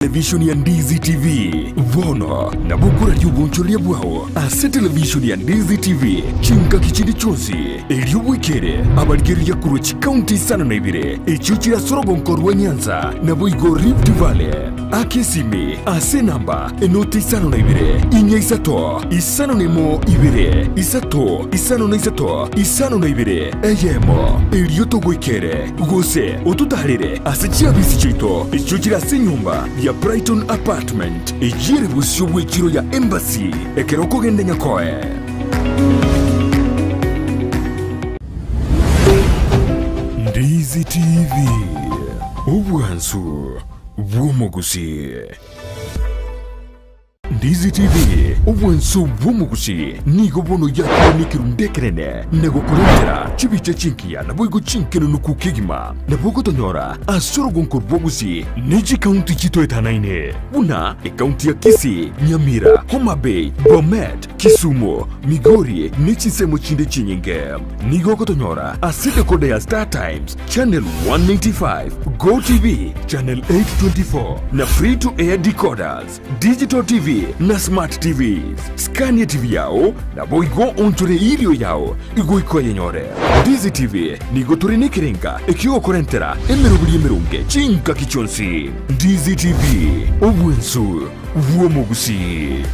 Televishoni ya Ndizi TV. Bono nabo okoraria obonchoreria bwao ase televishoni ya Ndizi TV chingaki chinde chionsi, erio bwekere abarigereria korwa chikaunti isano na ibere echio chire ase orogonko rwa Nyanza naboigo Rift Valley. Aka esimi ase enamba enoti isano na ibere, inya isato, isano na emo ibere, isato, isano na isato, isano na ibere, eyemo, erio togoikere. Gose ototaarere ase chiabisi chiaito echio chire ase enyomba ya Brighton Apartment, eyio ere bosio bw'echiro ya Embassy, ekero okogenda Nyakoe. Ndizi TV, obwansu bw'omogusii. Ndizi TV, obwanso bw'omogusi, nigo bono yakire nekerundu ekenene na gokorentera chibicha chingiya naboigo chinkenenuku kegima. Nabo ogotonyora ase orogonko rw'ogusi ne chikaunti chitoetanaine buna ekaunti ya Kisii, Nyamira, Homa Bay, Bomet, Kisumu, Migori ne chinsemo chinde chinyinge. Nigo ogotonyora ase decoder ya Star Times, Channel 195, Go TV, Channel 824 na Free to Air decoders. Digital TV na Smart TVs. Skania TV yao, naboigo onchore erio yao igoika oyenyore. Ndizi TV nigo tore nekerenga ekiogokorentera emeroberi emeronge chingaki chionsi. Ndizi TV, obwensu bw'omogusii.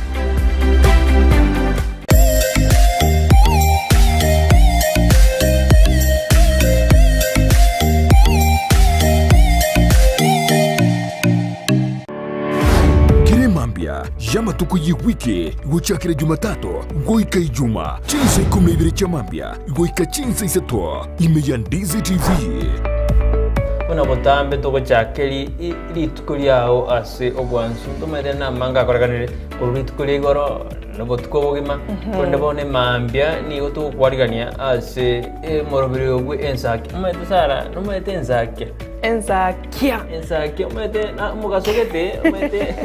Kera mambia y'amatuko y'ewiki gochakera Jumatatu goika Ijuma, chinsa ikomi na ibere chia mambia goika chinsa isato, ime ya Ndizi TV. Buna botambe togochakeri rituko riao ase obwansu, ntomaete namanga akorekanire korwa rituko ria igoro na obotuko obogima, korende bono emambia nigo togokwarigania ase emoroberi obwe ensaki. Omanyete Sarah, nomanyete ensakia? Ensakia. Ensakia omanyete na omogaso gete omanyete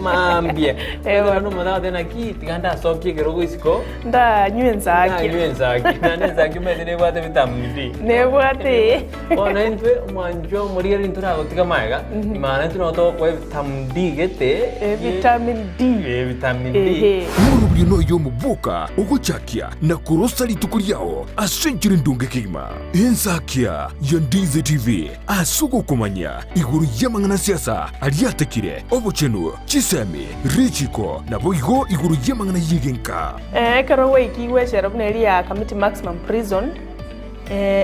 maambia Ewa. omanyete omonto agoteba naki tiga ndasokie ekerogo isiko Ndanywe ensakia. ndanywe ensakia naende ensakia omanyete nebwate vitamin D Nebwate eh. Bono intwe omwanchwa omorigereria ntoragotiga magega imana intwe nabo togokoa evitamin D gete Eh, vitamin D. Eh, vitamin D Ehe. Omorobio noyo omoboka ogochakia na korosa rituko riao ase enchera endonge kegima. Ensakia ya Ndizi TV ase ogokomanya igoro y'amang'ana siasa aria atekire, obochenu, chisemi, richiko, naboigo igoro y'amang'ana y'egenka. Ekero gwaikigwe echela buna eria ya Kamiti Maximum Prison,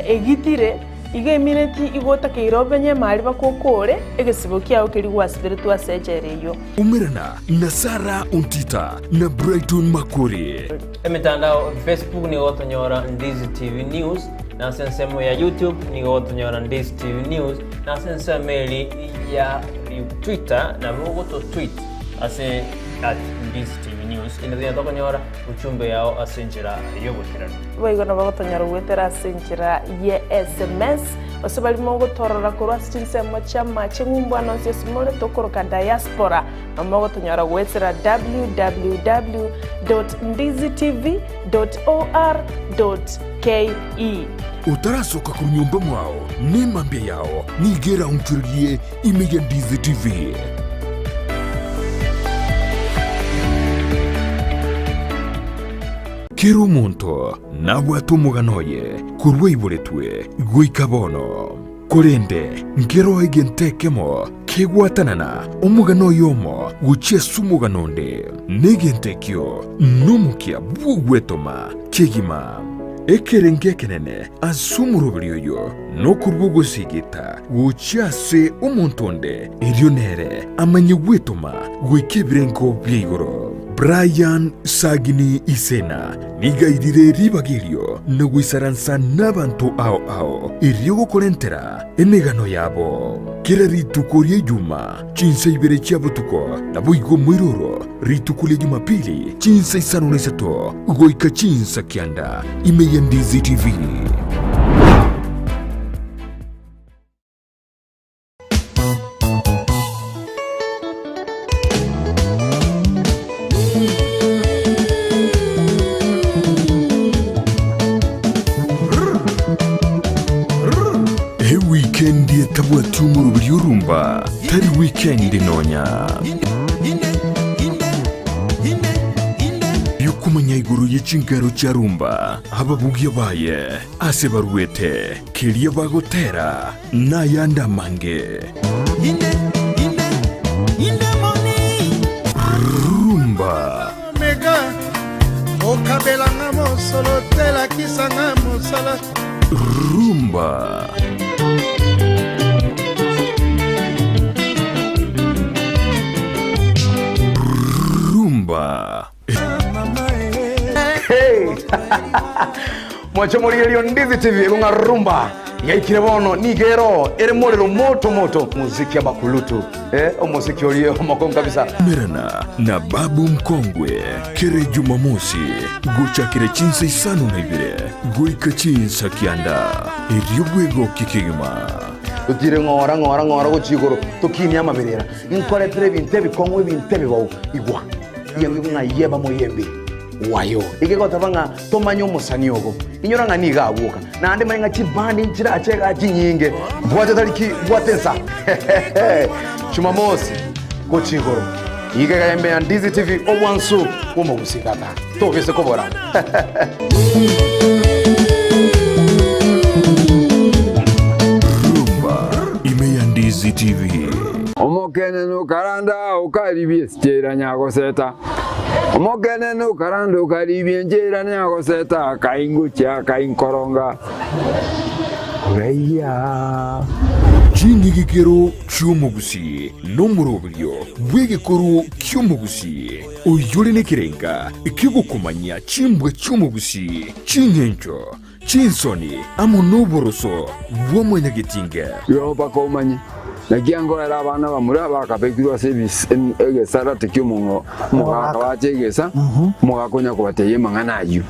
egitire, igo emineti igo otakeire obenye emari bakokore egesibo kiao keria gwasiberetwe ase echela eyio. Umerana na Sarah Ontita na Brighton Makori. Emetandao Facebook nigo gotonyora Ndizi TV News, na ase ensemo ya YouTube nigo gotonyora Ndizi TV News, na ase ensemo eri ya Twitter nabo ogototweet ase at Ndizi TV News. Inde tonya tokonyora uchumbe yao ase enchera y'obotirani. Boigo nabo gotonyora goetera ase enchera ye SMS, gose baria mogotorora korwa ase chinsemo chi'amache ng'umbu ande onsi ase more tokoroka diaspora. Mogotonyora goetera www.ndizitv.or.ke. Otarasoka korwa nyomba mwao, nemambia yao nigo eraonchorerie ime ya Ndizi TV. Kera omonto nabwate omogano oye korwa aiboretwe goika bono. Korende nkeroo egento ekemo kegwatanana omogano oyomo gochia ase omogano onde, na egento ekio nomokia bw'ogwetoma kegima. Ekerengo ekenene ase omoroberi oyo nokorua ogosigita gochia ase omonto onde, erio nere amanye gwetoma goika ebirengo bia igoro. Brian Sagini Isena Nigo airire ribaga erio na goisaransa nabanto ao ao, erio gokorentera emegano yabo. Kera rituko ria Ijuma, chinsa ibere chia botuko, naboigo moiroro rituko ria Jumapili, chinsa isano na isato goika chinsa kianda, ime ya Ndizi TV. Ewikendi etabwati omoroberi orumba tari wikendi. Kende nonya. Yokomanya igoro ye chinkero chia rumba, ababugia baye, ase baruete, keria bagotera, na ayande amange. Rumba. Mega okabela nga mosolo te lakisa nga mosala. Rumba. Rumba. Hey! Mwache morigererio Ndizi TV ng'a rumba yaikire bono nigo ero ere morero moto moto muziki abakulutu eh, omosiki oria omokongu kabisa. Merana na Babu Mkongwe kere Jumamosi gochakera chinsa isano na ibere goika chinsa kianda erio bwegokie kegima. Totire ng'ora ng'ora ng'ora gochia igoro tokinie amaberera inkoretere ebinto ebikong'u ebinto ebibao igwa Yengwe ng'a yeba moyembe wayo. Egegoteba ng'a tomanye omosani ogo. Inyora ng'a nigo agwoka. Naende manye ng'a chibandi nchirache igaa chinyinge. Bwate tariki bwate ensa. Jumamosi gochia igoro. Iga iga ime ya Ndizi TV obwansu bw'omogusii tata. Tobise kobora. Rumba ime ya Ndizi TV. Omokenene okaranda okaribia esichera nyagoseta, Omokenene okaranda okaribia enchera nyagoseta, Akaingochia akainkoronga koraiya. Ching'igikero chi'omogusii nomoroberio bw'egekoro ki'omogusii, oyore nekerenga ki'ogokomanyia chimbwa chi'omogusii, ching'encho, Chinsoni amo noboroso bwa mwanyagetinge. Igo mpaka omanye, naki angoera abana bamura bakabekirwe ase egesarate ki'omogaka bache egesa, omogaka onya kobatebia amang'ana ayio.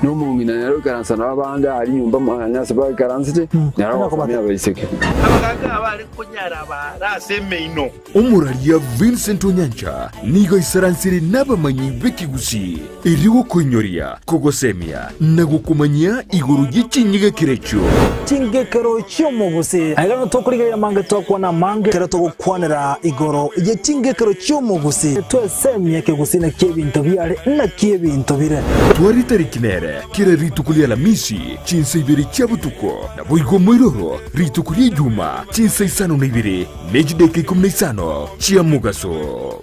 Na omong'ina nere oikaransa nabo abande aria nyomba nonya ase baikaransete, nere ogosomia abaiseke. Abagaaka abare konyara baare ase emeino. Omoraria Vincent Onyancha nigo aisaransire nabamanyi b'ekegusii erio gokoinyoria, kogosemia na gokomanyia igoro ye chinyegekero echio. Chingekero chi'omogusii. Aiga nigo tokorigereria amange twakwana amange ekero togokwanera igoro ye chingekero chi'omogusii. Twesemie ekegusii naki ebinto biare naki ebinto bire. Tware tariki nere kera rituko ri'Alamisi chinsa ibere chia botuko, naboigo moiroro rituko ri'Ejuma chinsa isano na ibere Ne chidaeka ikomi na isano chia mogaso.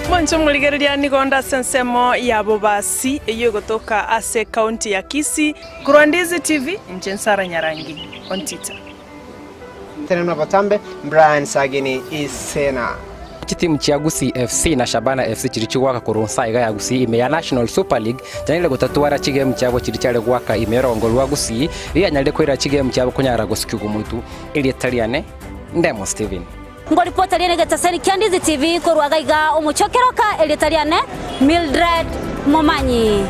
Mwanche omorigereria nigo onde ase ensemo ya Bobasi eyio egotoka ase ekaunti ya Kisii. Korwa Ndizi TV, inche Nsara Nyarangi Ontita. Tenena botambe, Brian Sagini Isena. Chitimu chia Gusii FC na Shabana FC chiria chigoaka korwa nsa iga ya Gusii ime ya National Super League chianyarire gotatwara chigemu chiabo chiria chiare goaka ime y'orongo rwa Gusii rianyarire koira chigemu chiabo konyara gosukigwa omotu. Erieta riane Ndemo Steven. Ngoripota riane egetaseni kia Ndizi TV korwa gaiga omochie o Keroka, erieta riane Mildred Momanyi.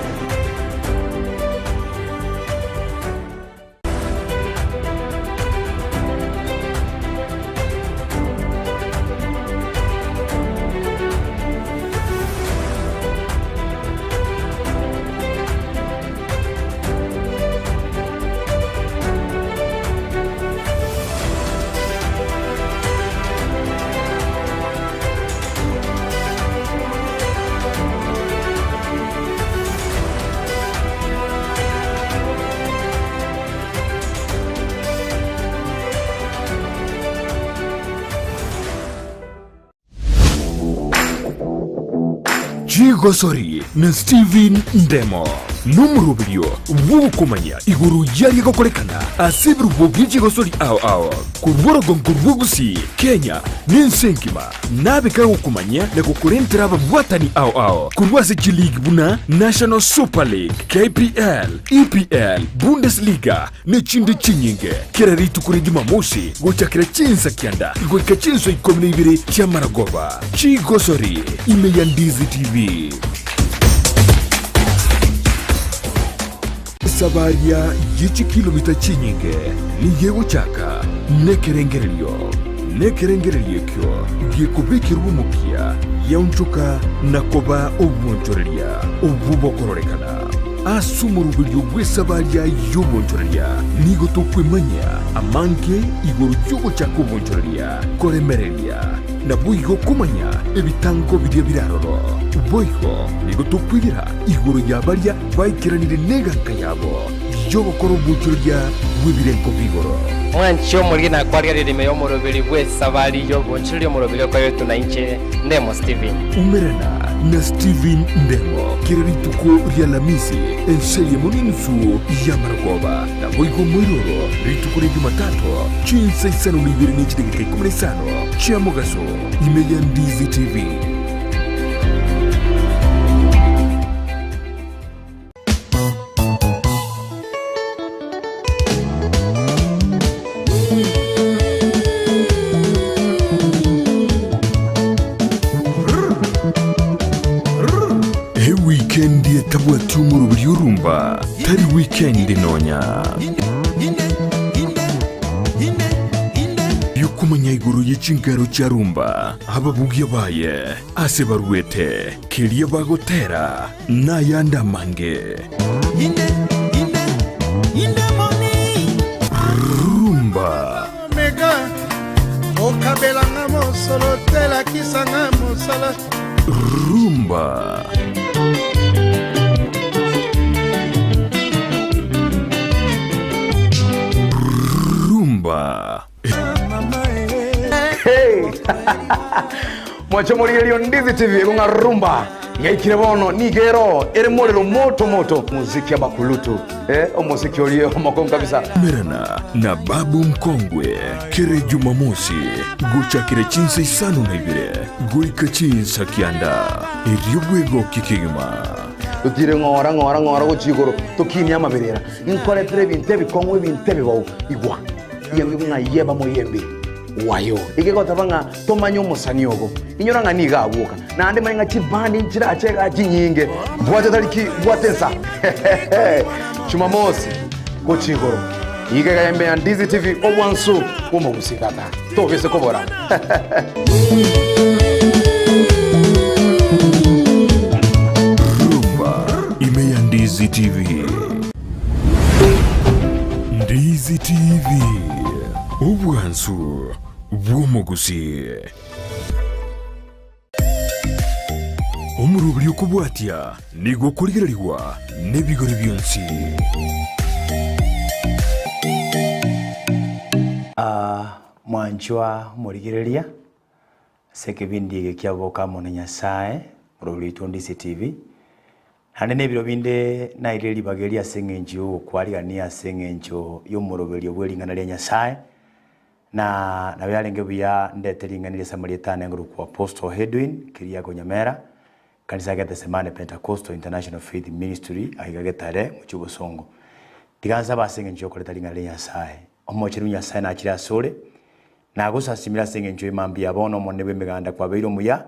Chigosori na Steven Ndemo. Nomoroberio bw'ogokomanya igoro y'aria gokorekana ase ebirubo bie chigosori ao ao, korwa orogongo rwa Gusii, Kenya, na ense engima, nabe kagokomanyia na gokorentera ababwatani ao ao korwa ase chiligi buna National Super League, KPL, EPL, Bundesliga, ne chinde chinyinge. Kera rituko ria Jumamosi gochakera chinsa kianda goika chinsa ikomi na ibere chi'amaragoba. Chigosori ime ya Ndizi TV. Esabaria ye chikilomita chinyinge nigo egochaka nekerengererio, nekerengererio ekio gekobekerwa omokia giaonchoka na koba obwonchoreria obwo bokororekana. Ase omoroberio bw'esabaria y'obonchoreria nigo tokwemanyia amange igoro y'ogochaka obonchoreria, koremereria, naboigo komanya ebitango biria bire aroro. Boigo nigo tokwegera igoro ya baria baikeranire neganka yabo y'ogokora obonchoreria bw'ebirengo bi'igoro. Mwanche omoriri nakwarigereria ime y'omoroberi bw'esabari y'obonchoreria omoroberi okoretwe nainche Ndemo Steven. Umerana na Steven Ndemo kera rituko ri'Alamisi ense eyemo n'enusu y'amarogoba, naboigo moiroro rituko ria Jumatatu chinsa isano na ibere ne chidageka ikomi na isano chia mogaso ime ya Ndizi TV. Ewikendi etabwati omoroberi orumba tari wikendi nonya. Yokomanya igoro ye chingero chia rumba, ababugia baye, ase baruete, keria bagotera, Nayande amange. Rumba. Omega okabela nga mosolo te lakisa nga mosala. Rumba. Rumba. Hey! Mwache morigererio Ndizi TV ng'a rumba yaikire bono nigo ero ere morero moto moto muziki abakulutu eh, omosiki orie omokongu kabisa. Merana na Babu Mkongwe kere Jumamosi gochakera chinsa isano na ibere goika chinsa kianda erio bwegokie kegima. Totire ng'ora ng'ora ng'ora gochia igoro tokinie amaberera nkoretere ebinto ebikong'u ebinto ebibao igwa. Yembi ng'a yeba moyembi wayo. Egegoteba ng'a tomanye omosani ogo. Inyora ng'a nigo agwoka. Naende manye ng'a chibandi nchirache igaa chinyinge. Bwate tariki bwate ensa. Jumamosi gochia igoro. Iga iga embe ya Ndizi TV obwansu bw'omogusii tata. Tobise kobora. Rumba ime ya Ndizi TV. Ndizi TV, obwansu bw'omogusii. Omoroberi okobwatia nigo okorigererigwa nebigori bionsi. Mwanchwa omorigereria ase ekebindi eke kia Boka amo na Nyasae, oroberi rwaito Ndizi TV. Naende nebiro binde nairire ribaga eri ase engencho y'ogokwarigania ase engencho y'omoroberio bwe ring'ana ria Nyasae, na nabo yarenge buya ndete ring'ana eri ase amarieta ane ngorokwa Apostle Edwin Keriako Nyamera, Ekanisa ya Gethsemane Pentecostal International Faith Ministry aiga Getare mochie obosongo. Tiga nsabe ase engencho y'okoreta ring'ana ria Nyasae. Omochenu Nyasae nachire asore, nagosasimire ase engencho y'emambia ya bono Omonene bw'emeganda kwabeire omuya,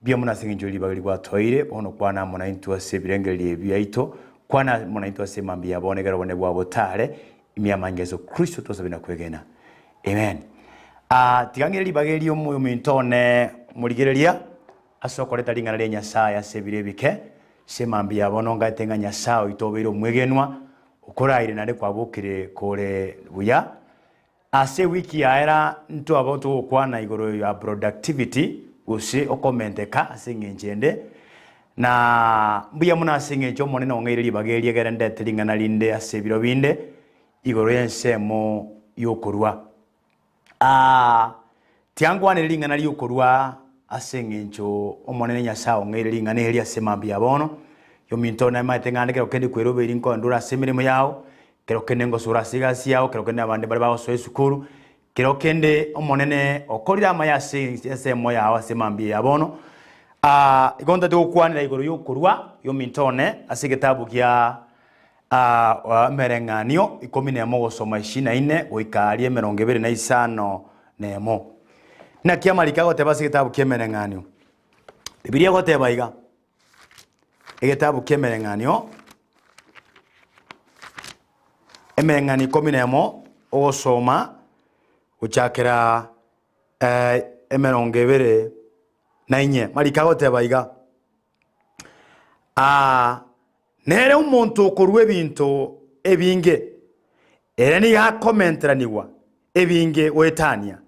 Mbuya mono ase engencho ye ribaga rigwatoeire, bono kwana amo naintwe ase ebirengererio ebi biaito, kwana amo naintwe ase emambia ya bono ekero obonene bwabo botare, ime y'amanyinga a Yeso Kristo twasabe na kwegena. Amen. Ah, tiga ng'ire ribaga eri omoyo ominto one morigereria ase okoreta ring'ana ria Nyasaye ase ebiro ebike, ase emambia ya bono ngaete ng'a Nyasaye oito obeire omwegenwa, okoraire naende kwabokire kore buya. Ase ewiki yaera ntwaba togokwana igoro ya productivity gose okomenteka ase engencho ende, na mbuya mono ase engencho Omonene ong'eire ribaga eri egere ndete ring'ana rinde ase ebiro binde igoro y'ensemo y'okorua. Aa, tiankwanire ring'ana ri'okorua ase engencho Omonene Nyasae ong'eire ring'ana eri ase mambia bono. Yominto namaete ng'a ande kero kende kwerobeiri nkoendure ase emeremo yao, kero kende ngosure ase egasi yao, kero kende abande mbare bagosoa esukuru, kero kende Omonene okorire amaya ase ensemo yao ase mambia ya bono. Aa igo ntagete gokwanera igoro yokorua yominto one ase egetabu gia aa emereng'anio ikomi nemo gosoma isini na ine goika aria emerongo ebere na isano nemo. Naki amariko agoteba ase egetabu kia emereng'anio? Bibilia egoteba iga. Egetabu ki'emereng'anio, emereng'anio ikomi na emo, ogosoma gochakera emerongo ebere na inye. Mariko agoteba iga, Nere omonto okorua ebinto ebinge, ere nigo akomenteranigwa ebinge goetania,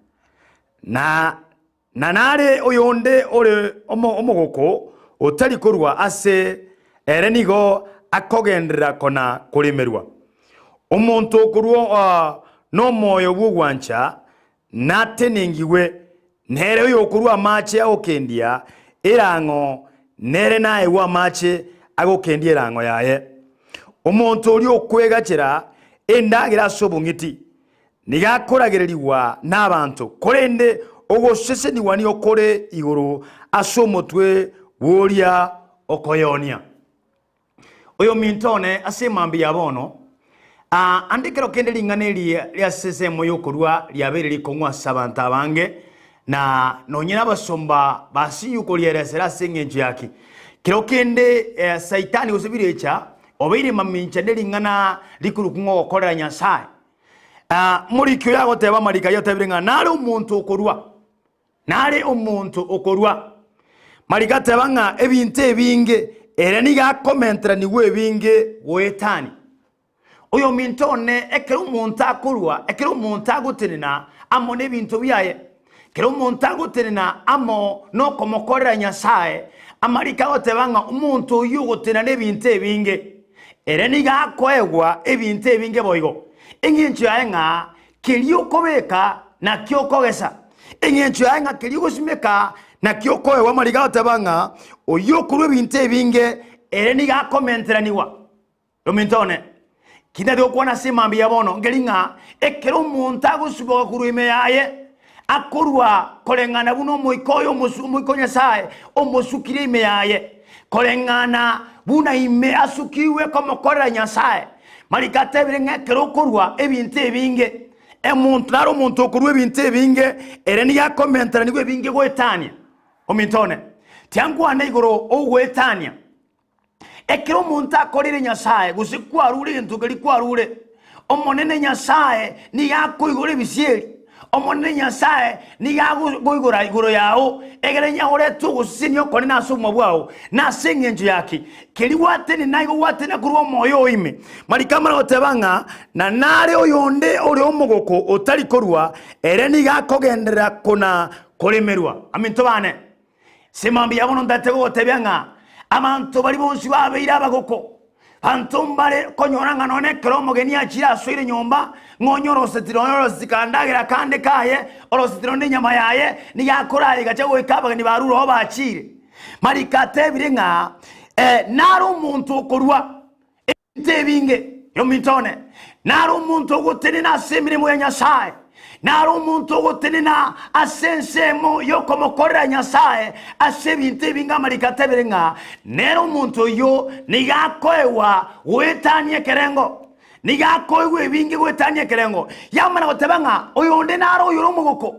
na Na nare oyonde ore omogoko otari korwa ase ere nigo akogenderera kona koremerwa. Omonto okorwa nomoyo bw'ogwancha natenengigwe, nere oyokorua amache agokendia erang'o nere naegwe amache agokendia erang'o yaye. Omonto oria okwegachera endagera ase obong'iti Nigo akoragererigwa nabanto, korende ogosesenigwa nigo kore igoro ase omotwe bw'oria okoyonia. Oyominto one ase emambia ya bono, aa, ande ekero kende ring'ana eri riase ensemo y'okorua riabeire rikong'u ase abanto abange, na nonye nabasomba basinyu korieresera ase engencho yaki. Kero kende eh, Saitani gose birecha obeire mamincha ne ring'ana rikorokwa ng'a ogokorera Nyasae. Ah, Omoriki oyo agoteba amariko ayio atebire ng'a nare omonto okorua, nare omonto okorua. Mariko ateba ng'a ebinto ebinge ere nigo akomenteranigwa ebinge goetania. Oyominto one ekero omonto akorua, ekero omonto agotenena amo nebinto biaye, ekero omonto agotenena amo nokomokorera Nyasae, amariko agoteba ng'a omonto oyio ogotenena nebinto ebinge, Ere nigo akoegwa ebinto ebinge boigo. Engencho yaye ng'a keria okobeka nakio okogesa. Engencho yaye ng'a keria ogosimeka nakio okoegwa. Amariga agoteba ng'a oyio okorua ebinto ebinge ere nigo akomenteranigwa. Ominto one, ki ntagete gokwana ase mambia ya bono nkeri ng'a ekero omonto agosiboka korwa ime yaye, akorua koreng'ana buna omoika oye omosu, omoika o Nyasae omosukire ime yaye, koreng'ana buna ime asukigwe komokorera Nyasae. Mariko atebire ng'a ekero okorua ebinto ebinge, omonto nare omonto okorua ebinto ebinge, ere nigo akomenteranigwa ebinge goetania. Ominto one, tiankwana igoro ogoetania. Ekero omonto akoreire Nyasae, gose kwarure egento keria kwarure, Omonene Nyasae nigo akoigora ebisieri, Omonene Nyasae nigo agoigora igoro yao, egere orete ogosesenia okonene ase obogima bwao. Na ase engencho ya ki? Keria gwatenena igo gwatenena korwa omoyo oo ime. Mariko amare goteba ng'a na nare oyonde ore omogoko otari korua, ere nigo akogenderera kona koremerwa. Aminto bane, Ase mambia bono ntagete gogotebia ng'a abanto baria bonsi babeire abagoko, banto mbare konyora ng'a nonye ekero omogeni achire asoire nyomba, ng'a onye oroseti nonye oroseti kandagera kande kaye, oroseti nonye enyama yaye, nigo akorayega goika abageni barure oo bachire. Mariko atebire ng'a nare omonto okorua. Ebinto ebinge, ominto one, naro omonto ogotenena ase emeremo ya Nyasae, naro omonto ogotenena ase ensemo y'okomokorera Nyasae ase ebinto ebinge amariko atebire ng'a nere omonto oyio nigo akoegwa goetania ekerengo, nigo akoegwa ebinge goetania ekerengo. Yamana goteba ng'a oyonde naro oyore omogoko.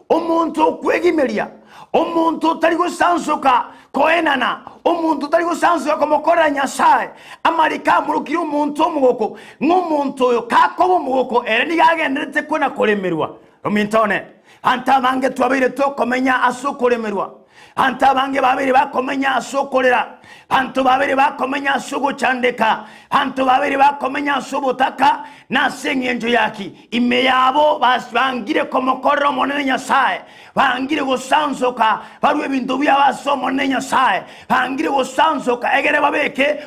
Omonto okwegimeria, omonto otari gosansoka koenana, omonto otari gosansoka komokorera Nyasae, amariko amorokire omonto omogoko, ng'a omonto oyo kakoba omogoko ere nigo agendererete kona koremerwa. Ominto one, abanto abange twabeire tokomenya ase okoremerwa, abanto abange babeire bakomenya ase okorera, abanto babeire bakomenya ase ogochandeka, abanto babeire bakomenya ase obotaka, nase engencho yaki? Ime yabo bangire komokorera Omonene Nyasae, bangire gosansoka barue ebinto biabo ase Omonene Nyasae, bangire gosansoka egere babeke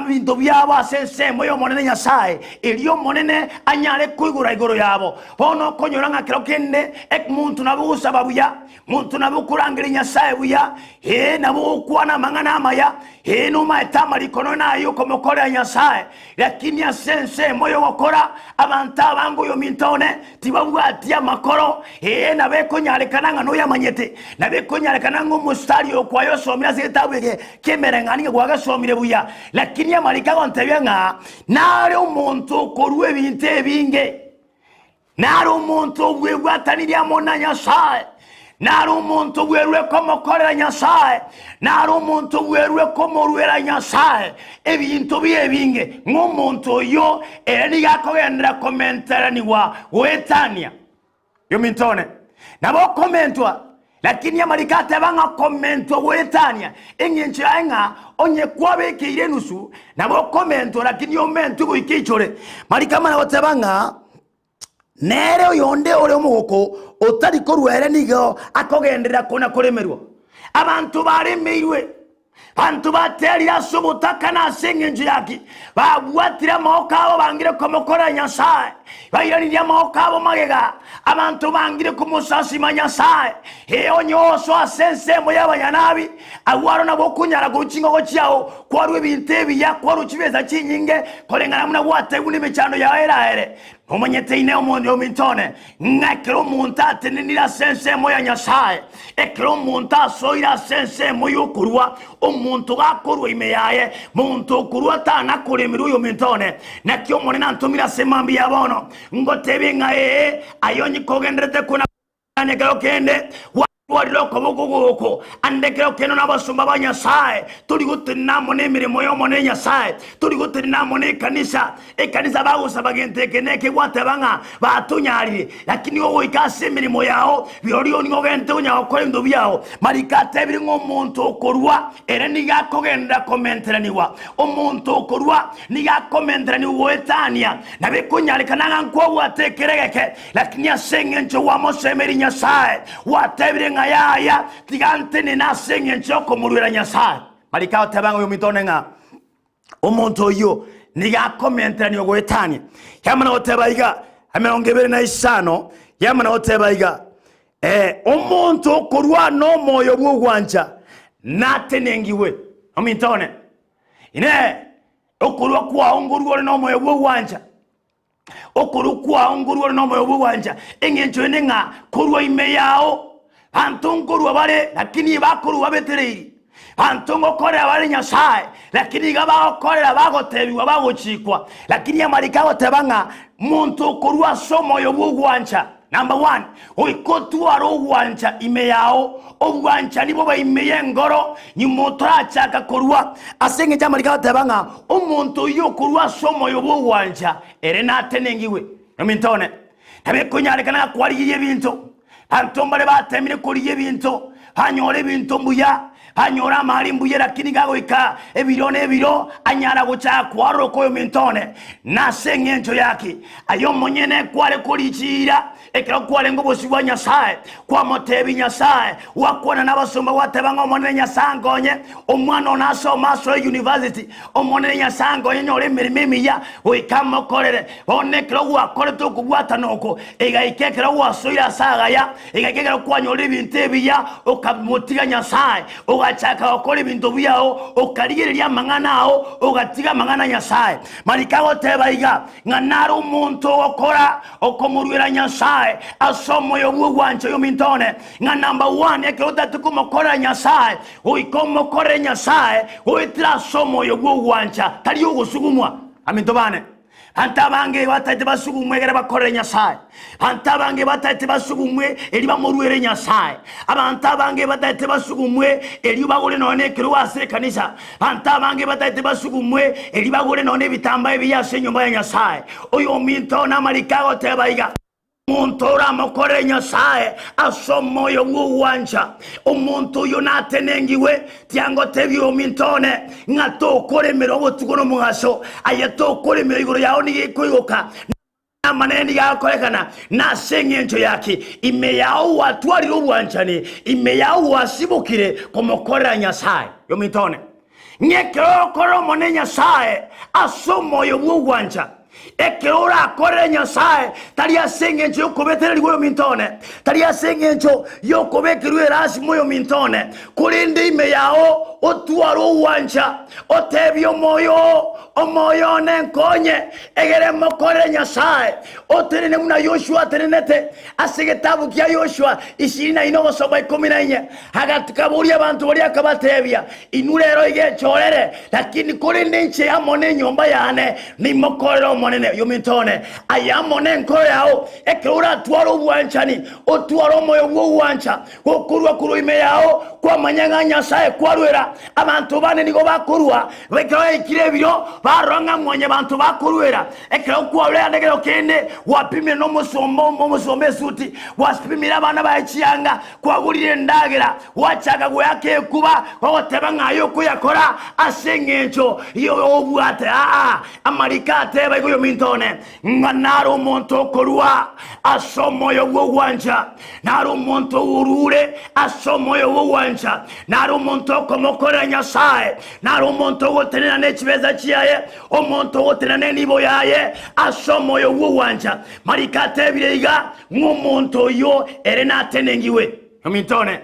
ebinto biabo ase ensemo y'Omonene Nyasae, erio Omonene anyare koigora igoro yabo. Bono okonyora ng'a kero kende omonto nabo ogosaba buya, monto nabo. Nabo okorangeria Nyasae buya, ee, nabo ogokwana amang'ana amaya, ee, nomaete amariko nonya naye okomokorera Nyasae. Lakini ase ensemo y'ogokora, abanto abange oyominto one tibabwati amakoro, ee, nabo ekonyarekana ng'a noyamanyete, nabo ekonyarekana ng'a omositari oyo kwayosomire ase egetabu eke ki'emereng'anio ng'a gwagesomire buya. Lakini amariko agontebia ng'a nare omonto okorua ebinto ebinge. Nare omonto obwebwatanirie amo na Nyasae, nare omonto bwerure komokorera Nyasae, nare omonto bwerure komoruera Nyasae ebinto biye ebinge, ng'a omonto oyio ere nigo akogenderera komenteranigwa goetania. Yominto one, nabo okomentwa, lakini amariko ateba ng'a komentwa goetania, engencho yaye ng'a onye kwabekeire enusu, nabo okomentwa, lakini omentwe goika eichore. Mariko amana goteba ng'a Nere oyonde ore omogoko otari korua ere nigo akogenderera kona-koremerwa. Abanto baremeirwe, abanto baterire ase obotaka na ase engencho yaki, babwatire amaboko abo bangire komokorera Nyasae, bairanirie amaboko abo magega, abanto bangire komosasima Nyasae. Ee, onye osoa ase ensemo y'abanyanabi, agwo aro nabo okonyara korwa chingogo chiao, kwarua ebinto ebiya, kwarua chibesa chinyinge, koreng'ana buna gwatebiwa nemechando yao eraere. Nomanyete ine omonto ominto one, ng'a ekero omonto atenenire ase ensemo ya Nyasae, ekero omonto asoire ase ensemo y'okorua, omonto gakorua ime yaye, monto okorua tanakoremerwa oyominto one. Naki Omonene antomire ase mambia ya bono, ngotebie ng'a ee, aye onye kogendererete kona Ande ekero kende gwatwarire okoboko goko, ande ekero kende nabasomba ba Nyasae, tori gotenena amo nemeremo y'Omonene Nyasae, tori gotenena amo nekanisa. Ekanisa bagosaba gento eke neke gwateba ng'a batonyarire, lakini ogoika ase emeremo yao, rirorio nigo ogente konya gokora ebinto biao. Mariko atebire ng'a omonto okorua ere nigo akogenderera komenteranigwa. Omonto okorua nigo akomenteranigwa goetania, nabo ekonyarekana ng'a nkwabwate ekere egeke, Lakini ase engencho gwamosemerie Nyasae, gwatebire ng'a yaya, tiga ntenene ase engencho y'okomoruera Nyasae. Mariko agoteba ng'a oyominto one ng'a omonto oyio nigo akomenterania ogoetania. Yamana goteba iga, 25, yamana goteba iga, eh, omonto okorua nomoyo bw'ogwancha natenengiwe. Ominto one, inee, okorua kwao nkorua ore nomoyo bw'ogwancha? Okorua kwao nkorua ore nomoyo bw'ogwancha, engencho ende ng'a korwa ime yao banto nkorua bare, lakini bakorua babetereiri. Banto ngokorera bare Nyasae, lakini iga bagokorera bagotebigwa bagochikwa. Lakini amariko agoteba ng'a monto okorua ase omoyo bw'ogwancha, number one, goika otware ogwancha ime yao, obwanchani bobe ime y'engoro, nyuma otarachaka korua. Ase engencho amariko agoteba ng'a Omonto oyio okorua ase omoyo bw'ogwancha, ere natenengigwe. Ominto one, nabo ekonyarekana ng'a kwarigirie ebinto. Abanto mbare batemire korigia ebinto, banyora ebinto mbuya, banyora amari mbuya, lakini gagoika ebiro na ebiro, anyara gochaka kwaroroka oyominto one. Nase eng'encho yaki? Aye omonyene kware korichiira Ekero kwarenge obosio bwa Nyasae, kwamotebia Nyasae, gwakwana nabasomba gwateba ng'a Omonene Nyasae ankonye, omwana one asome asoe university, Omonene Nyasae ankonye nyore emeremo emiya, goika amokorere. Bono ekero gwakorete okobwatana oko, egaika ekero gwasoire ase agaya, egaika ekero kwanyorire ebinto ebiya, okamotiga Nyasae, ogachaka gokora ebinto biao, okarigereria amang'ana ao, ogatiga amang'ana a Nyasae. Mariko agoteba iga, ng'a nare omonto ogokora okomoruera Nyasae ase omoyo bw'ogwancha oyominto one, ng'a number one ekero otagete komokorera Nyasae, goika omokorere Nyasae goetera ase omoyo bw'ogwancha, tari ogosugumwa. Aminto bane, abanto abange batagete basugumwe ekere bakorere Nyasae. Abanto abange batagete basugumwe erio bamoruere Nyasae. Abanto abange batagete basugumwe erio bagore nonya nekerogo ase ekanisa. Abanto abange batagete basugumwe erio bagore nonya nebitambaa ebiya ase enyomba ya Nyasae. Oyominto namariko agoteba iga. Omonto oramokorere Nyasae ase omoyo bw'ogwancha, omonto oyio natenengigwe. Tiangotebia oyominto one, ng'a tokoremera obotuko nomogaso, aye tokoremera igoro yao nigo ekoigoka. Amanene nigo agokorekana nase engencho yaki? Ime yao gwatwarire obwanchani, ime yao gwasibokire komokorera Nyasae. Yominto one, ng'a ekero ogokorera Omonene Nyasae ase omoyo bw'ogwancha, Ekero orakorere Nyasae, tari ase engencho y'okobetererigwa oyominto one, tari ase engencho y'okobekerwa erasima oyominto one, korende ime yao otware ogwancha, otebie omoyo oo, Omoyo one nkonye, egere mokorere Nyasae. Otenene buna Yoshua atenenete ase egetabu kia Yoshua ishirini na ine ogosoma ikomi na inye, agakaboria abanto baria akabatebia, Inwe rero iga echorere, lakini korende inche amo nenyomba yane nimokorere Omonene. Oyominto one, aye amo nenkoro yao, ekero oratware obwanchani, otware omoyo bw'ogwancha gokorua korwa ime yao, kwamanya ng'a Nyasae kwarwera. Abanto bande nigo bakorua, ekero yaikire ebiro, barora ng'a mwanyabanto bakoruera. Ekero kwarure ande ekero kende, gwapimire nomosomba omosomba esuti, gwapimire abana baye chianga, kwagorire endagera, gwachaka goeaka ekuba, gogoteba ng'a aye okoyakora ase engencho y'obwate. Aa, amariko ateba igo oyominto one, ng'a nare omonto okorua ase omoyo bw'ogwancha, nare omonto orure ase omoyo bw'ogwancha, nare omonto okomokorera Nyasae, nare omonto ogotenena ne chibesa chiaye, omonto ogotenena nenibo yaye ase omoyo bw'ogwancha. Mariko atebire iga, ng'a omonto oyio ere natenengiwe. Ominto one,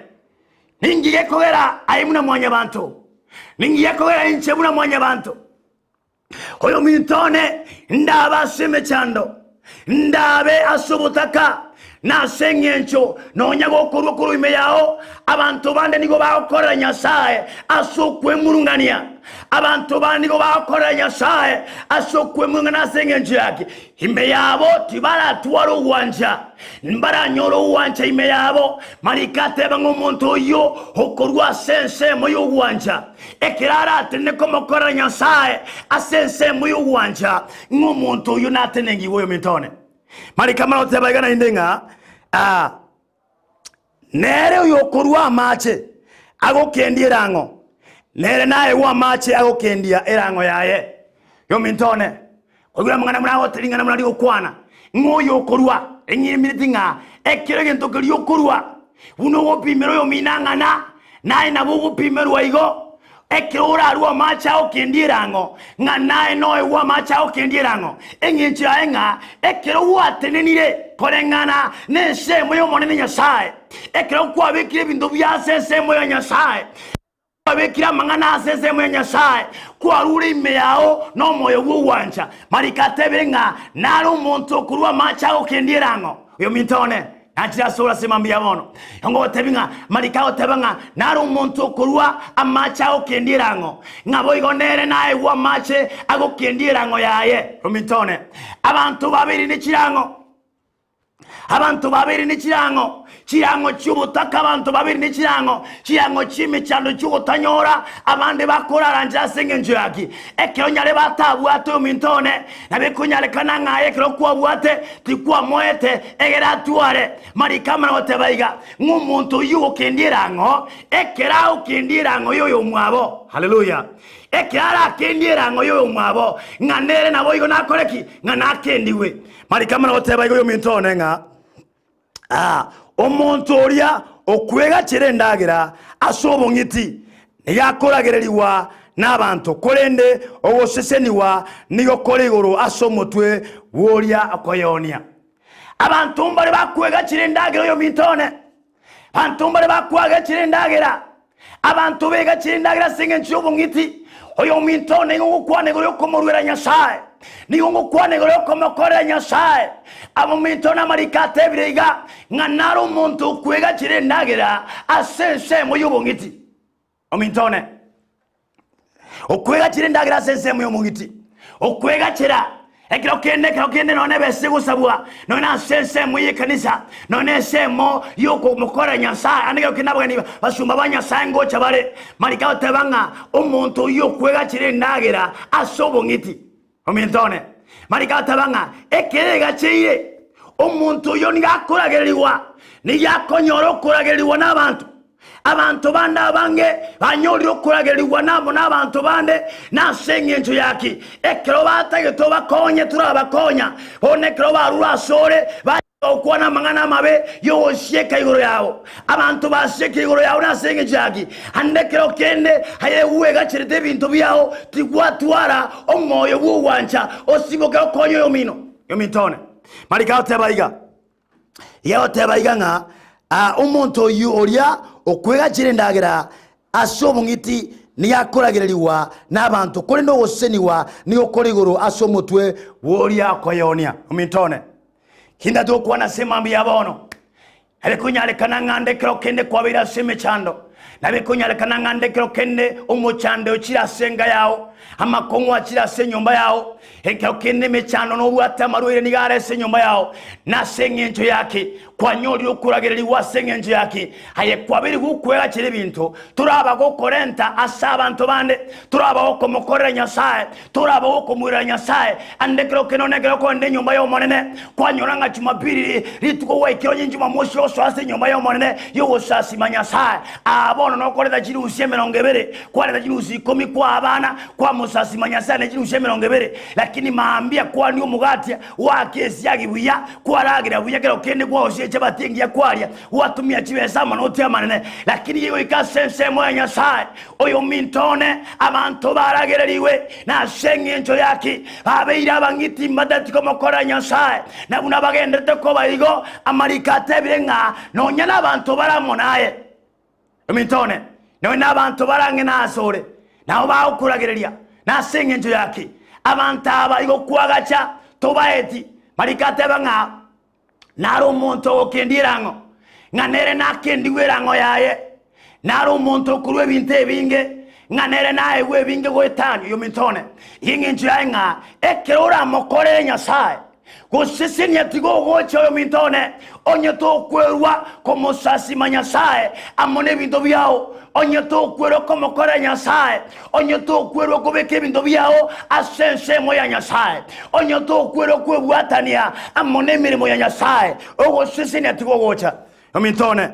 ninki gekogera aye buna mwanyabanto? Ninki gekogera inche buna mwanyabanto? Oyominto one, ndabe ase emechando, ndabe ase obotaka, na ase engencho nonya gokorua korwa ime yao, abanto bande nigo bagokorera Nyasae ase okwemurungania. Abanto bande nigo bagokorera Nyasae ase okwemurungania ase engencho yaki? Ime yabo tibaratware ogwancha, mbaranyore ogwancha ime yabo. Mariko ateba ng'a omonto oyio okorua ase ensemo y'ogwancha, ekero aratenene komokorera Nyasae ase ensemo y'ogwancha, ng'a omonto oyio natenengigwe oyominto one. Mariko amare goteba iga naende ng'a ah, Nere oyokorua amache agokendia erang'o, nere naegwe amache agokendia erang'o yaye. Yominto one, koigwera amang'ana buna agote ring'ana buna rigokwana, ng'a oyokorua, eng'imineti ng'a ekero egento keria okorua, buna ogopimera oyomino ang'ana, naye nabo ogopimerwa igo. Ekero orarue amache agokendia erang'o, ng'a naye noegwe amache agokendia erang'o. Engencho yaye ng'a ekero gwatenenire koreng'ana nensemo y'Omonene Nyasae, ekero kwabekire ebinto buya ase ensemo ya Nyasae, kwabekire amang'ana ase ensemo ya Nyasae, kwarure ime yao nomoyo bw'ogwancha. Mariko atebire ng'a nare omonto okorua amache agokendia erang'o. Oyominto one, Nachire asore ase mambia bono, ngogotebi ng'a mariko agoteba ng'a nare omonto okorua amache agokendia erang'o, ng'a boigo nere naegwe amache agokendia erang'o yaye. Ominto one, abanto babeire ne chirang'o, abanto babeire ne chirang'o, chirang'o chi'obotaka, abanto babeire ne chirang'o, chirang'o chi'emechando chi'ogotanyora, abande bakorara nchera ase engencho yaki. Ekero nyare batabwate ominto one, Nabo ekonyarekana ng'a aye ekero kwabwate tikwamoete egere atware. Mariko amana goteba iga, ng'a omonto oyio ogokendia erang'o, ekero agokendia erang'o y'oyomwabo, Haleluya, ekero arakendie erang'o y'oyomwabo, ng'a nere naboigo nakore ki? Ng'a nakendigwe. Mariko amana goteba iga oyominto one ng'a Aa, omonto oria okwegachera endagera ase obong'iti nigo akoragererigwa nabanto, korende ogosesenigwa nigo kore igoro ase omotwe bw'oria okoyeonia. Abanto mbare bakwegachera endagera oyominto one, abanto mbare bakwagachera endagera Abanto begachire endagera ase engencho y'obong'iti. Oyominto nigo ngokwana igoro y'okomoruera Nyasae, nigo ngokwana igoro y'okomokorera Nyasae. Abaminto namariko atebire iga, ng'a nare omonto okwegachera endagera ase ensemo y'obong'iti. Ominto one, okwegachera endagera ase ensemo y'omong'iti, okwegachera Ekero kende, ekero kende nonya nebesa egosabwa, nonya ase ensemo y'ekanisa, nonya ensemo y'okomokorera Nyasae, ande ekero kende abageni basumba ba Nyasae ngocha bare, marika agoteba ng'a omonto oyio okwegachera endagera ase obong'iti. Ominto one, marika agoteba ng'a ekero egacheire, omonto oyio nigo akoragererigwa, nigo akonyora okoragererigwa n'abanto. Abanto bande abange banyorire okoragererigwa namo nabanto bande, nase engencho yaki? Ekero batagete obakonye, torabakonya. Bono ekero barure asore, ba. Gokwana amang'ana amabe y'ogosieka igoro yabo. Abanto basiekire igoro yao nase engencho yaki? Ande ekero kende aye gwegacherete ebinto biao, tigwatwara omoyo bw'ogwancha osiboke okonye oyomino. Oyominto one. Mariko agoteba iga, iga agoteba iga ng'a omonto oyio oria okwegachera endagera ase obong'iti nigo akoragererigwa nabanto, korende ogosesenigwa nigo kore igoro ase omotwe bw'oria okoyeonia. Ominto one. Kinde togokwana ase mambia ya bono, nabe konyarekana ng'a nde ekero kende kwabeire ase emechando, nabe konyarekana ng'a nde ekero kende omochando ochire ase enka yao, amakong'u achire ase enyomba yao, ekero kende emechando nobwate amarwaire nigo are ase enyomba yao, nase eng'encho yaki Kwanyorire okoragererigwa ase engencho yaki? Aye kwabeire gokwegachera ebinto, toraba gokorenta ase abanto bande, toraba gokomokorera Nyasae, toraba gokomoirera Nyasae. Ande ekero kende onye ekero okogenda enyomba y'Omonene, kwanyora ng'a Jumapili rituko gwaikire onye Jumamosi osoa ase enyomba y'Omonene y'ogosasima Nyasae. Aa bono nokoreta chirusia emerongo ebere, kwareta chirusia ikomi kwaa abana, kwamosasima Nyasae ne chirusia emerongo ebere, lakini mambia kwania omogati Goaka esiagi buya, kwaragera buya kero kende gwaosia echabati engiya kwaria, gwatumia chibesa amanoti amanene, lakini gegoika ase ensemo ya Nyasae, oyominto one, abanto baragererigwe, na ase engencho yaki babeire abang'iti mbatati komokorera Nyasae, na buna bagenderete koba igo, amariko atebire ng'a nonya nabanto bare amo naye. Ominto one, nonya nabanto bare ang'e nasore, nabo bagokoragereria, na ase engencho yaki abanto aba igo kwagacha tobaeti. Mariko ateba ng'a nare omonto ogokendia erang'o, ng'a nere nakendigwe erang'o yaye, nare omonto okorua ebinto ebinge, ng'a nere naegwe ebinge goetania. Oyominto one, iga engencho yaye ng'a ekero oramokorere Nyasae, Gosesenia tiga ogocha oyominto one, onye tokwerwa komosasima Nyasae amo nebinto biao, onye tokwerwa komokorera Nyasae, onye tokwerwa kobeka ebinto biao ase ensemo ya Nyasae, onye tokwerwa kwebwatania amo nemeremo ya Nyasae, ogosesenia tiga ogocha ominto one.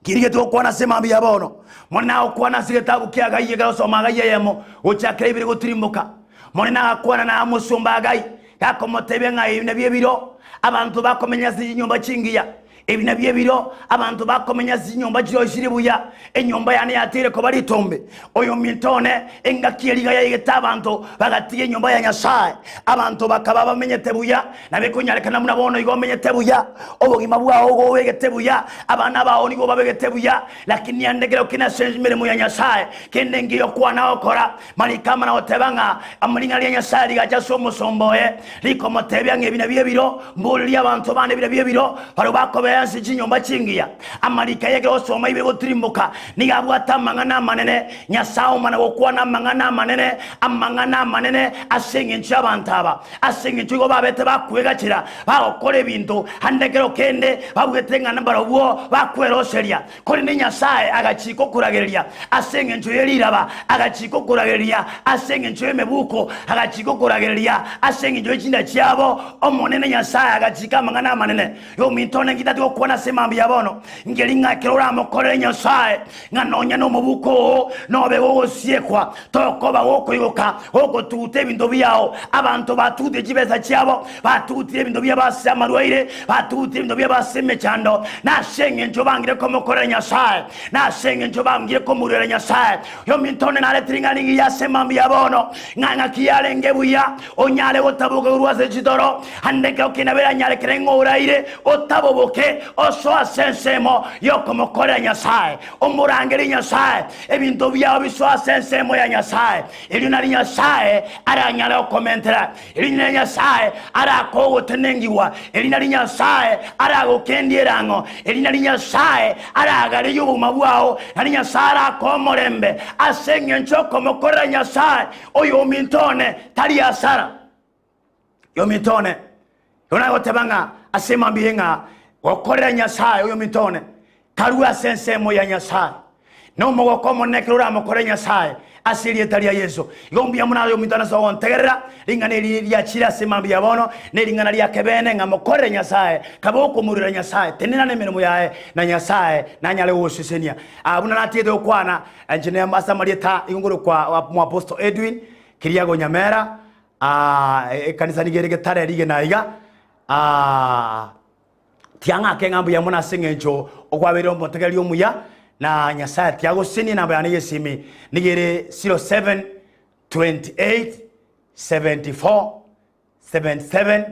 Kirigetie gokwana ase mambia ya bono, Monene agokwana ase egetabu kia Hagai ekero osoma Hagai eyemo gochakera ibere gotirimboka. Monene agakwana na omosomba Hagai, gakomotebia ng'a ebi nabio ebiro abanto bakomenya ase chinyomba chingiya, ebi nabio ebiro abanto bakomenya ase chinyomba chiroisirie buya, enyomba yane yateire koba ritombe. Oyominto one, engaki eria iga yaigete abanto bagatiga enyomba ya Nyasae, abanto bakaba bamenyete buya, Nabo ekonyarekana buna bono igo omenyete buya, obogima bwao igo obegete buya, abana bao nigo obabegete buya, lakini ande ekero kende ase emeremo ya Nyasae, kende nkiya okwana gokora. Mariko amana goteba ng'a ring'ana ria Nyasae rigacha ase omosomba oye, rikomotebia ng'a ebi nabio ebiro, mborerie abanto bane ebi nabio ebiro, barabwo bakobera ase chinyomba chingiya. Amariko aya ekero ogosoma ibere gotirimboka, nigo abwate amang'ana amanene. Nyasae omana gokwana amang'ana amanene, amang'ana amanene ase engencho y'abanto aba. Ase engencho igo babete bakwegachera, bagokora ebinto, ande ekero kende babuete ng'a mbarabwo bakweroseria. Korende Nyasae agachika okoragereria ase engencho ye riraba, agachika okoragereria ase engencho y'emebuko, agachika okoragereria ase engencho ye chinda chiabo. Omonene Nyasae agachika amang'ana amanene. Yominto one ngitati gokwana ase mambia bono, nkeri ng'a ekero oramokorere Nyasae, ng'a nonya nomobuko oo nobe gogosiekwa, tokoba gokoigoka gogotuguta ebinto biao. Abanto batugutire chibesa chiabo, batugutire ebinto biabo ase amarwaire, batugutire ebinto biabo ase emechando, nase engencho bangire komokorera Nyasae, nase engencho bangire komoruera Nyasae. Yominto one narete ring'ana rigiya ase mambia bono, ng'a ng'aki yarenge buya onyare gotaboka korwa ase chitoro, Ande ekero ki'enabere anyarekere ng'a oraire, otaboboke, osoe ase ensemo y'okomokorera Nyasae, omorangerie Nyasae, ebinto biao bisoe ase ensemo ya Nyasae, erio nario Nyasae aranyare gokomentera, erio nario Nyasae arakoe ogotenengigwa, erio nario Nyasae aragokendie erang'o, erio nario Nyasae aragarerie obogima bwao, nario Nyasae arakoe omorembe ase engencho y'okomokorera Nyasae. Oyominto one tari asara. Oyominto one, igo nagoteba ng'a ase mambia ng'a gokorera Nyasae oyominto one, karue ase ensemo ya Nyasae. Na omogoko omonene ekero oramokorere Nyasae ase erieta ria Yeso. Igo mbuya mono aye ominto one ase ogontegerera ring'ana eri riachire ase mambia ya bono, na ering'ana ria kebeene ng'a mokorere Nyasae, kabe okomorwera Nyasae, tenena nemeremo yaye, na Nyasae nanyare gogosesenia. Ah, buna natigete gokwana, inche ase amarieta igo nkorokwa Omoapostle Edwin Kiriago Nyamera, Aa, ekanisa nigo ere getare rigena iga. Aa. Tiga ng'ake ng'a mbuya mono ase eng'encho okwabeire omotegereri omuya, na Nyasae tiga agosesenie enamba yane y'esimi nigo ere 07 28 74 77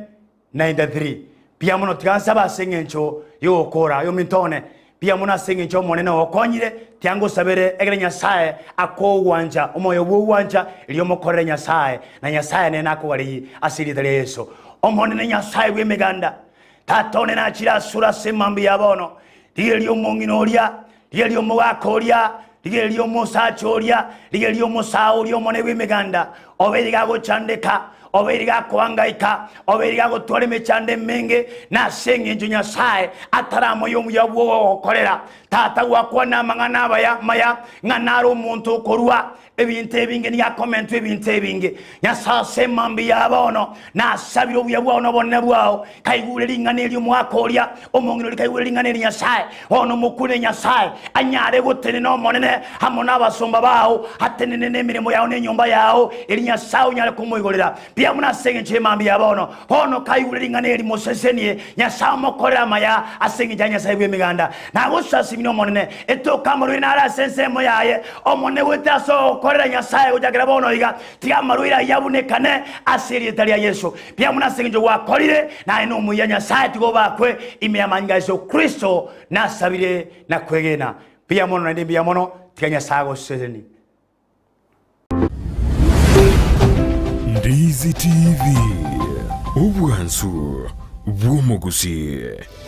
93. Mbuya mono tiga nsabe ase eng'encho y'ogokora oyominto one. Mbuya mono ase eng'encho Omonene ogokonyire, tiga ngosabere ekero Nyasae akogwancha, omoyo bw'ogwancha, erio omokorere Nyasae, na Nyasae nere nakogareyi ase erieta ria Yeso. Omonene Nyasae bw'emeganda, Tata one nachire asore ase emambia ya bono, rigereria omong'ina oria, rigereria omogaka oria, rigereria omosacha oria, rigereria omosaa oria omonene bw'emeganda, obeire gagochandeka, obeire gakoangaika, obeire gagotwara emechando emenge, na ase engencho Nyasae ataramoyia omuya bw'ogogokorera. Tata gwakwana amang'ana abaya maya, ng'a nare omonto okorua Ebinto ebinge nigo akomentwa ebinto ebinge. Nyasae ase emambia ya bono nasabire obuya bwao na obonene bwao. Kaigure ring'ana eri omwaka oria, omong'ina oria kaigure ring'ana eri Nyasae, bono omokune Nyasae anyare gotenena Omonene amo nabasomba bao, atenene nemeremo yao na enyomba yao, eri Nyasae onyare komoigorera. Mbuya mono ase engencho y'emambia ya bono. Bono kaigure ring'ana eri mosesenie, Nyasae omokorere amaya ase engencho ya Nyasae bw'Emeganda. Nagosasimire Omonene, etoka amarwaire nare ase ensemo yaye, Omonene goetera ase ogokorera Nyasae gochakera bono iga, tiga amarwaire ayio abunekane ase erieta ria Yeso. Mbuya mono ase engencho gwakorire, naye nomuya Nyasae, tiga obakwe ime y'amanyinga a Yeso Kristo, nasabire na kwegena. Mbuya mono naende mbuya mono, tiga Nyasae agosesenie. Ndizi TV, obwansu bw'omogusii.